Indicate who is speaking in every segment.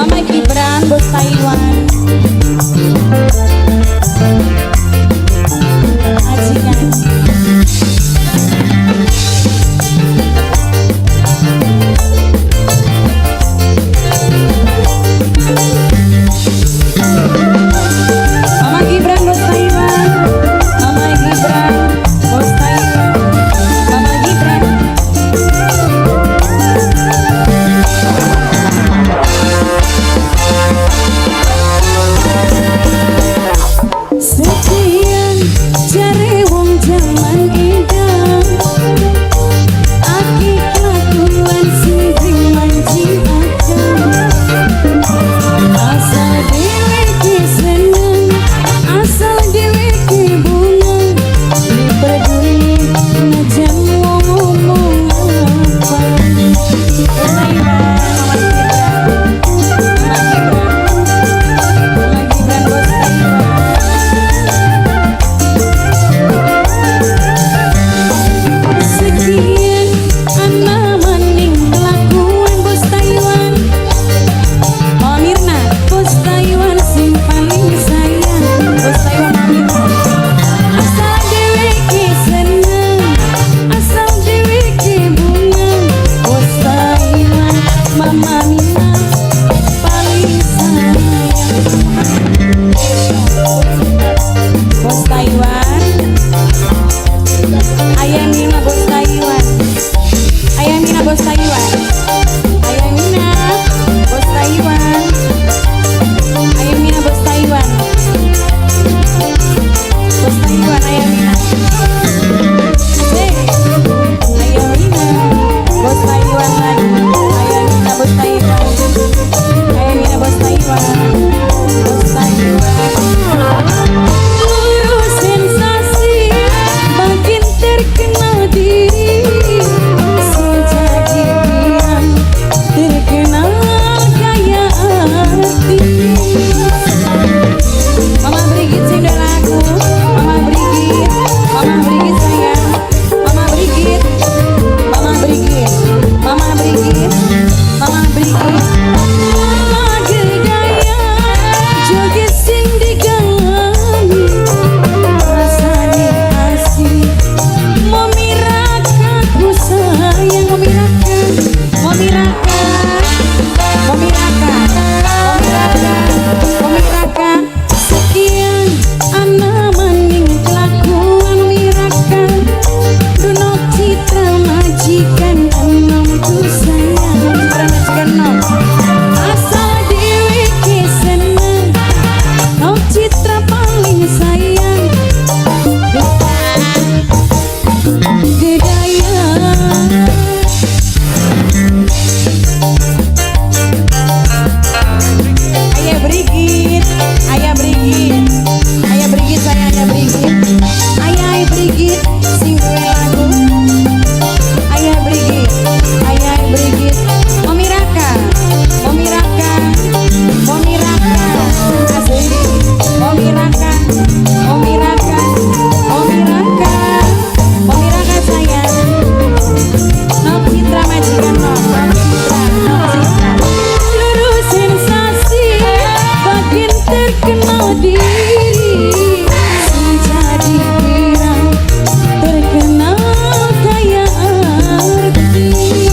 Speaker 1: Mama Gibran bos Taiwan. Majikan. Mama Gibran bos Taiwan. Mama Gibran bos Taiwan. Mama Gibran. Sekian jare wong jaman edan, aki kelakuan sing mancing akal. Asal dhewe ki seneng, asal dhewe ki bunga, beli peduli najan wong ngomong apa. Bos Taiwan, Mama Gibran, Mama Gibran, Mama Gibran bos Taiwan. Sekian ana maning kelakuan bos Taiwan. Mama Mirna, bos Taiwan sing paling sayang. Bos Taiwan Mama Mirna. Asal dhewe ki seneng, asal dhewe ki bunga, bos Taiwan Mama Mirna paling sayang. Bos Taiwan, Ayah Mina bos Taiwan. Ayah Mina bos Taiwan. Ayah Mina bos Taiwan. Ayah Mina bos Taiwan. Bos Taiwan Ayah Mina. Asik. Ayah Mina bos Taiwan lagi. Ayah Mina bos Taiwan. Ayah Mina bos Taiwan. Bos Taiwan. Luru sensasi makin terkenal diri, sing jadi pirang terkenal kaya artis. Mama Brigit sing duwe lagu, Mama Brigit, Mama Brigit sayang, Mama Brigit, Mama Brigit, Mama Brigit, Mama Brigit. Mama gedaya joget sing digalami, rasane asik. Mami Raka ku sayang, Mami Raka, Mami Raka, Mami Raka, Mami Raka, Mami Raka. Sekian ana maning kelakuan Mami Raka, duno citra majikan enom ku sayang, citra majikan enom. Asal dhewe ki seneng, nom citra paling sayang. Gedaya. Ayah Brigit, Ayah Brigit, Ayah Brigit sayang, Ayah Brigit, Ayah Brigit sing duwe lagu. Ayah Brigit, Ayah Brigit, Mami Raka, Mami Raka, Mami Raka, asik. Mami Raka, Mami Raka, Mami Raka, Mami Raka sayang. Nok Citra majikan nok, Nok Citra, Nok Citra. Luru sensasi makin terkenal diri, sing jadi pirang terkenal kaya artis.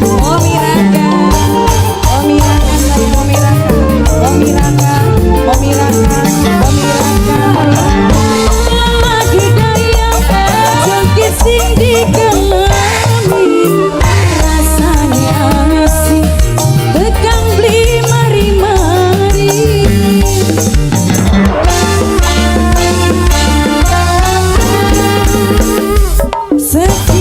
Speaker 1: Mami Raka, Mami Raka sayang, Mami Raka, Mami Raka, Mami Raka, Mami Raka. Mama gedaya joget sing digalami, rasanya asik tekang beli mari-mari. Sekian